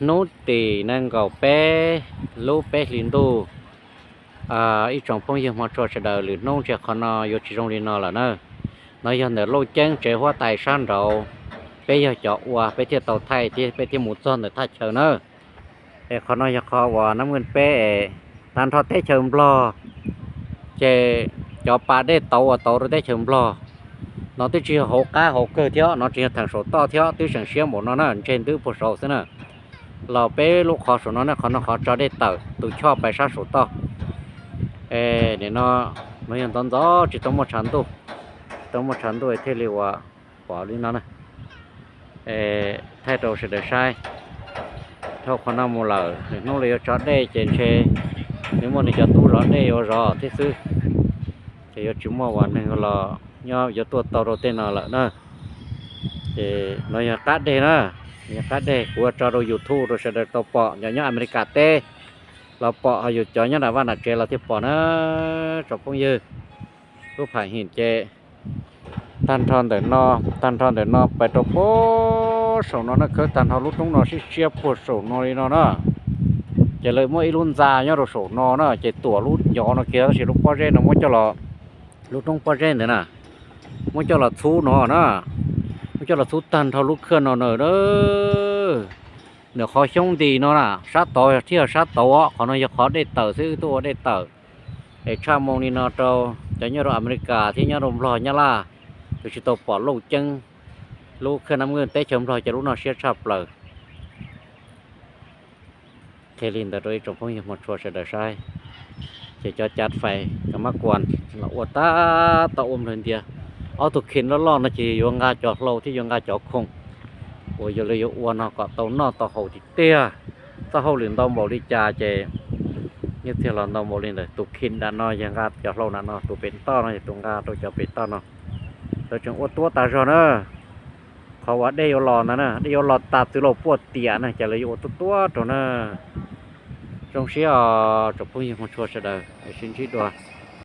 Hnub tim nees nkaum peb lub peb hlis ntuj, ib tsoom phooj ywg hmov tshua sawv daws, lwm hnub ntshe qhov no yuav tsis zoo li no lawm na. No yog ntawm Lauj Ceeb tsev huab tais sab nraud, peb yog cov ua peb thiaj tau thaij thiab peb thiaj mus txog ntawm thaj chaw na. Es qhov no yog qhov uas Nab Nkeej peb es tag nrho teb chaws Nplog, ces cov pas dej tauv uas tauv rau teb chaws Nplog no twb tsis yog hauv qab hauv kawg thiab, no tsis yog theem saum toj thiab, twb seem siab npaum no na, ntseg ntwb puag saud xwb na. Los peb lub qhov saum no ne, qhov no qhov tso dej tawm tus choj pais sab saum toj. Nim no, no yog ntxov ntxov tsis tau muaj tshav ntuj, tsis tau muaj tshav ntuj thiaj li uas pom li no na. Thaij rau sawv daws saib, dhau qhov no mus lawm nws hnub los yuav tso dej ces ntshe nws muaj nws cov tub zov dej yuav zov thiab xwb, ces yuav tsis muaj uas neeg los nyob yuav tuaj tau rau tej no lawm na. Ces no yog qab deg na, yog qab deg kuv ua tso rau YouTube rau sawv daws tau pom, cov nyob Amelikas teb los pom, ho yus cov nyob nram vaj nram tsev los thiaj pom na. Tsoom phooj ywg, lub pham him ces tag nrho ntawm no, tag nrho ntawm no pais rau puag saum no na, khawb tag nrho lub roob no siab siab puag saum no li no na. Ces lawv muaj ib lub ntxa nyob rau saum no na, ces tuam lub ncov no kiag tab sis lub pob zeb no muab coj los, lub roob pob zeb ntawd na, muab coj los txhub no na, muab coj los txhub tag nrho lub khaj no na. Ntawm qhov xyoob nti no na, sab tod thiab sab tod, qhov no yog qhov dej tawm xwb, wb tuaj ua dej tawm. Es tshaj moo li no rau cov nyob rau Amelikas thiab nyob rau Nplog Nyab Laj, tus tsis tau pom Lauj Ceeb lub khaj Nab Nkeej teb chaws Nplog ces lub no siab tshaj plaws. Qhia li ntawd rau ib tsoom phooj ywg hmov tshua sawv daws saib. Ces cov cav fais cov mab kuas los ua tab tom ua nplawg ntias. Ob tug khees loj loj no ces yuav nqa cov hlau thiab yuav nqa cov khoom uas yog li yuav ua no kom tau noj tau haus tiag tiag. Txoj hauj lwm ntau npaum li cas ces yeej txiag los ntau npaum li ntawd. Tus khees nram no yog nqa cov hlau nram no, tus pem toj no yog tus nqa rau cov pem toj no. Lawv tseem ua tuab tas zog na. Qhov uas dej yuav los ntawd na, dej yuav los tas txwv los puaj tiam na, ces lawv yuav ua tuab tuab rau na. Zoo siab os tsoom phooj ywg hmov tshua sawv daws, sib ntsib dua.